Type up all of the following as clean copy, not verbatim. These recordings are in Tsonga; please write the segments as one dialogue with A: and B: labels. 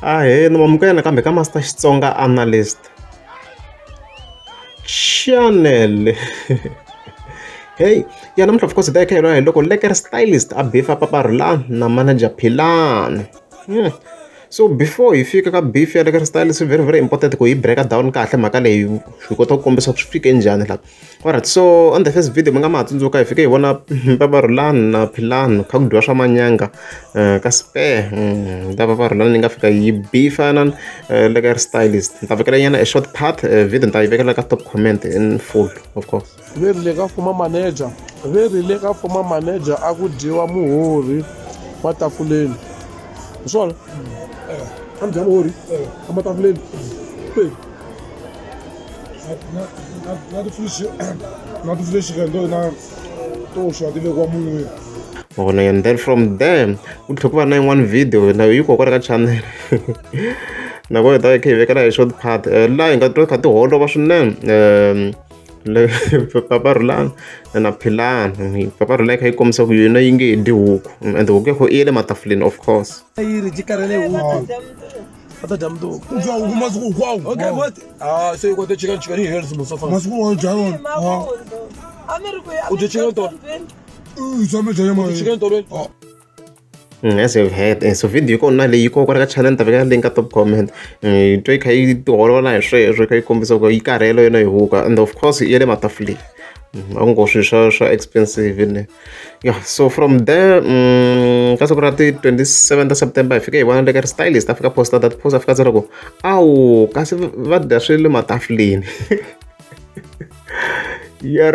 A: Ahee, ni mamukela nakambe ka Master Xitsonga Analyst Channel. Hey, ya namuntlha of course hi ta hi kha hi lwa hi loko Lekker Stylist a beefa Papa Rhulani na manager Philani. So before hi fika ka beef ya Lekker Stylist, very very important ku hi break down kahle mhaka leyi, hi kota ku kombisa ku swi fike njhani la. Alright, so on the first video mi nga ma ha tsundzuka, hi fike hi vona Papa Rhulani na Philani kha ku dyiwa swa manyanga ka Spare. Ta Papa Rhulani yi nga fika yi beefa na Lekker Stylist. Ni ta vekela nyana a short part video, ni ta yi vekela ka top comment in full, of course.
B: Ve ri le ka fuma manager, ve ri le ka fuma manager, a ku dyiwa muhorhi matafuleni, hi swona a mi dya muhorhi amatafuleni kwihi?
C: Na ti-fish, na ti-fish to na to xwa ti vekiwa mun'wini.
A: Vona, and then from there ku tlhela ku va na yin'wana video na yi kona kwala ka channel, na kona hi ta yi kha hi vekela hi short part, laha hi nga twa kha ti holova swinene le Papa Rhulani na Philani. Papa Rhulani kha yi kombisa ku yona yi nge he dyi huku, and huku ya kona i ya le matafuleni, of course.
B: Yi ri yi karhele huku, va ta dya mundzuku.
C: Ku dya huku masiku hinkwawo.
B: Okay, what? Ah, se yi kote chicken, chicken yi healthy musafa.
C: Masiku hinkwawo dya yona.
B: U dye chicken tolo?
C: I tshame dya nyama.
B: Chicken tolweni?
A: As you've heard, so video yi kona leyi yi kona kwala ka channel, ni ta vekela link ka top comment. Yi twa yi kha yi tiholova hi sweswo, yi kha yi kombisa ku yi karhele yona hi huku, and of course yi ya le matafuleni, a ku ngo swilo swa expensive ne. Yeah, so from there, ka siku ra ti 27 ta September hi fike hi vona Lekker Stylist a fika posta that post, a fika tsala ku awu kasi va dya swi le matafuleni yer.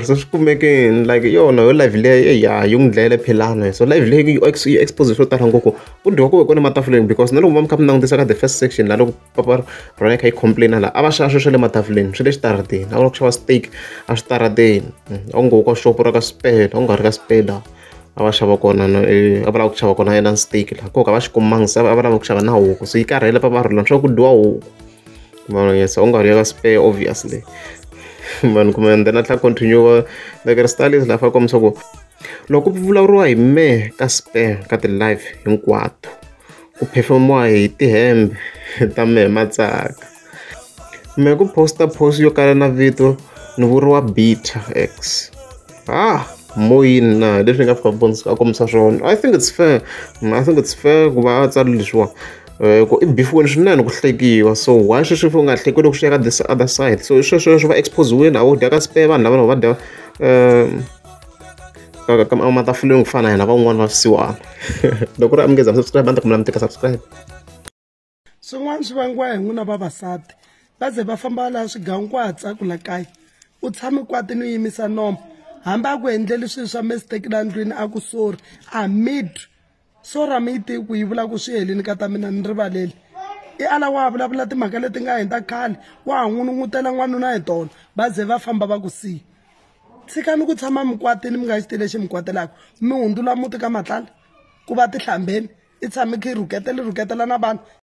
A: So swi kumekeni like yona yo live leyi ya yi n'wi dlayele Philani. So live leyi yi expose swo tala ngopfu ku dyiwa ku ve kona matafuleni, because na loko va mi kha mi langutisa ka the first section laha loko Papa Rhulani kha yi complain laha, a va xava swilo swa le matafuleni, swi le xitarateni, a va lava ku xava steak a switarateni, a ku ngo ka xopo ra ka Spare, a ku nga ri ka Spare laha a va xava kona, a va lava ku xava kona yena steak laha koka va xi kumangi, se a va lava ku xava na huku. So yi karhele Papa Rhulani swa ku dyiwa huku. Vona, yes, a ku nga ri ya ka Spare obviously vanhu kumbe. And then a tlhela continue Lekker Stylist laha fa kombisa ku loko ku vulavuriwa hi mehe ka Spare, ka ti-live hinkwato ku performiwa hi tihembe ta mehe Matsaka, mehe ku posta post yo kala na vito ni vuriwa bitter x ah moyini na leswi nga fika a kombisa swona. I think it's fair, I think it's fair ku va a tsala leswiwa, ku i beefiwini swinene, ku hlekiwa. So why sweswi u nga hlekiwi loko swi ya ka this other side? So sweswo swi va expose-wini, a wu dya ka Spare, vanhu lava va dya ka matafuleni ku fana na hina van'wani va swisiwana. Loko ku ri amukeza subscribe, a ni ta kombela mi tika subscribe.
D: Swin'wana swi vangiwa hi n'wina vavasati, va ze va famba laha swigangu kwa ha tsaku la kaya, u tshame kwatini, u yimisa nomo, hambi a ku endleli swilo swa mistake la ndlwini, a ku sorry, a mi twi sorry, a mi yi tivi ku yi vula ku swi helini ka ta mina, ni rivaleli. I ala wa ha vulavula timhaka leti nga hundza khale, wa ha n'unun'utela n'wanuna hi tona, va ze va famba va ku siya. Tshikani ku tshama mikwatini, mi nga xi tivi lexi mi kwatelaka, mi hundzula muti ka matlala ku va tihlambeni, i tshame kha i rhuketela rhuketela na vanhu.